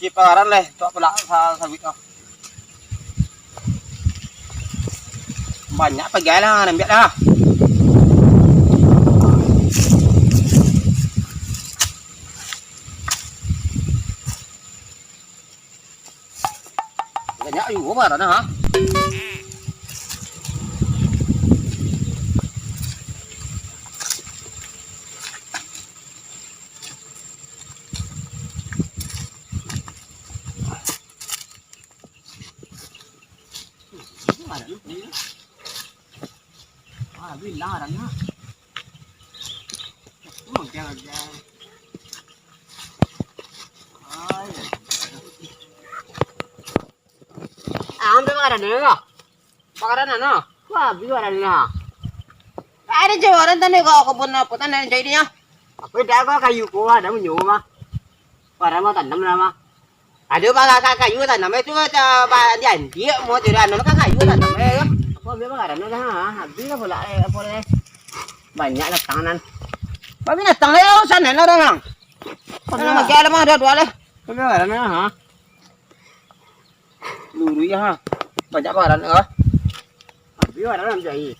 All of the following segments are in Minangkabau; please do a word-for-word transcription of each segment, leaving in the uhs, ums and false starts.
Cik pagaran leh, tuak pulak sa-, sawit tu. Banyak pagai lah, ambiak lah. Banyak juo pagaran ha. Ah, bilang aranyo. Oh, jangan, jangan. Ai. Ah, ambiak pagaran lah. Pagaran no. Wah, biar lah. Ado jo urang tando ko kebun apo tando cari dia. Apo dak ko kayu ko ado punyo mah. Pagaran mah tanam lah mah. Ado ba-, ka-, kayu tanam tu, ta-, ba-, diandiak mo tu anu ka kayu tanam eh. Apo ambiak pagaran dah ha. Habis lah pulak eh, apo eh. Banyak datang nan. Babi datang lah yo, sana lah urang. Sana lagi lah mah, ado duo lah. Ambiak pagaran ha. Luruih ha. Banyak pagaran ha. Habis pagaran ambiak ai.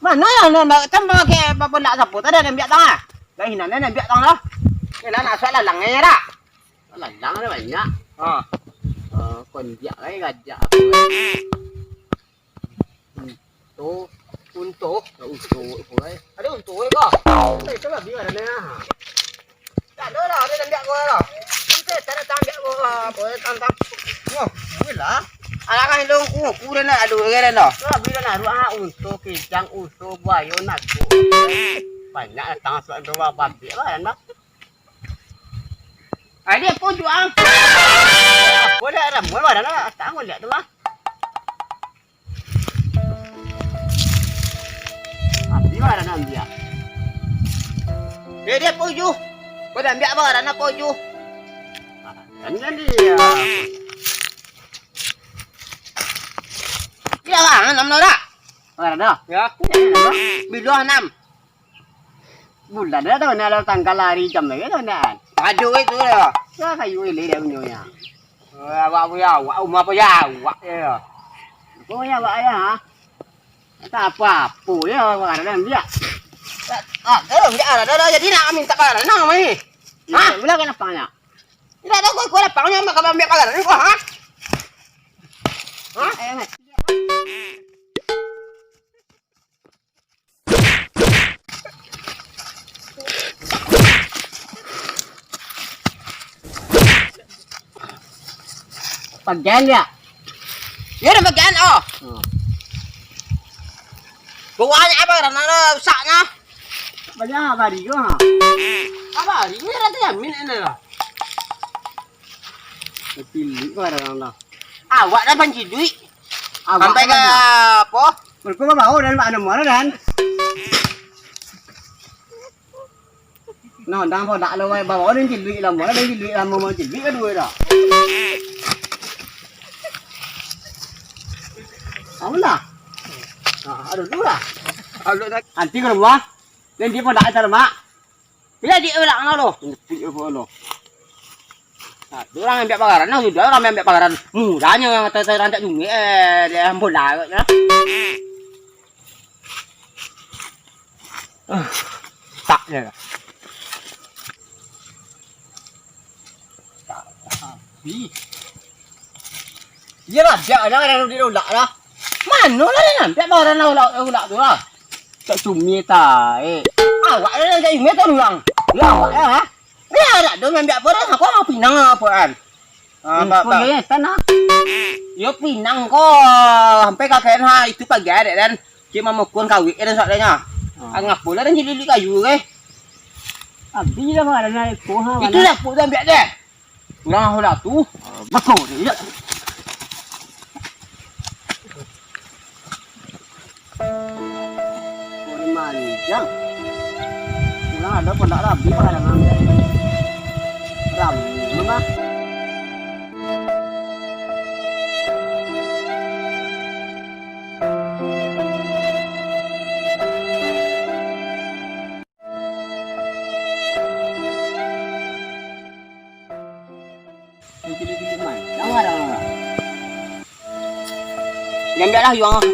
Mano yo, nak, nak, kan pakai papundak sapo tadi, ambiak tang ah. Lah, inan, ambiak tang lah. Inan, asuak lalang eh, dak? Lalang ado banyak. Ha. Eh, kondiak lai, gajah apo lai. Unto, unto. Unto apo lai. Ado unto eh, ko? Lai, cubo ambiak ado ni, ha. Tak ado lah, ado ambiak ko lah. Itu tak ado ambiak ko lah, apo, tang, tang. Wah, boleh lah. Alah kan, lu, ku, ku dah nak ado, kan, dah. Lah, bila nak ruak, ha, unto, kijang, uso, buayo, nago. Banyak datang, asuak tu, bah, babi, bah, dah. Ado apo juo? Apo dah, dah, mulai, bah, dah, dah, datang, liek tu, bah. Habis pagaran ambiak. Eh, dia apo ju? Ko dah ambiak pagaran apo ju? Kan, kan dia. Dia lah, anam lah dak? Pagaran dah? Ya. Bilo anam? Bulan dah tahu nak, tanggal hari jam lagi tahu nak. Ado itu lah. Ya, kayu ilia dia punyo nya. Eh, awak punya awak, rumah punya awak ya. Rumah punya awak ya, ha? Tak apa-apa ya, orang ada dia. Ah, kalau dia ada, ada, jadi nak minta pagaran nama ni. Ha? Bila kena pangnya? Tidak ada kau, kau ada pangnya, maka ambiak pagaran ni kau, ha? Ha? Eh, Mat. Pagian dia. Yo dah pagian oh. Hmm. Buahnya apa karena rusaknya? Banyak hari juga. Apa hari ini ada jamin ini lah. Pilih kau ada orang dah. Awak dah panciluik. Awak sampai ka apo? Mereka bawa dan mana mana dan. Nah, dah apa dak lo bawa dan ciluik lama, dan ciluik lama mau ciluik kedua dah. Tahu lah. Nah, aduh dulu lah. Aduh dah. Nanti ke rumah. Dan dia pun dak ada lemak. Bila di ulang lo. Ngetik apa lo? Nah, tu urang ambiak pagaran, nah, sudah urang ambiak pagaran. Mudahnyo urang kata rancak jungik, eh, dia ambo lah, ya. Ah, tak, ya. Ih. Iyolah, biak aja urang di ulak lah. Mano lah dia nampak barang lah ulak, ulak tu lah. Cak cumi tae. Awak lah yang cak cumi tu urang. Ya, awak ya, ha? Ni arak dong ambiak apa dah? Aku mau pinang apa kan? Ah, Pak, Pak. Yo pinang ko. Sampai ka K N H itu pagi arek dan cik mamukul kawik dan soalnya. Ah. Ngapo lah dan cililik kayu ke? Habis lah, Pak, ada naik ko, ha. Itu dah pun ambiak deh. Urang ahu lah tu. Bako dia, ya. Kori manjang. Urang ado pun dak rabi pakadangan. Rabi mah. Ambiak lah, Yuang.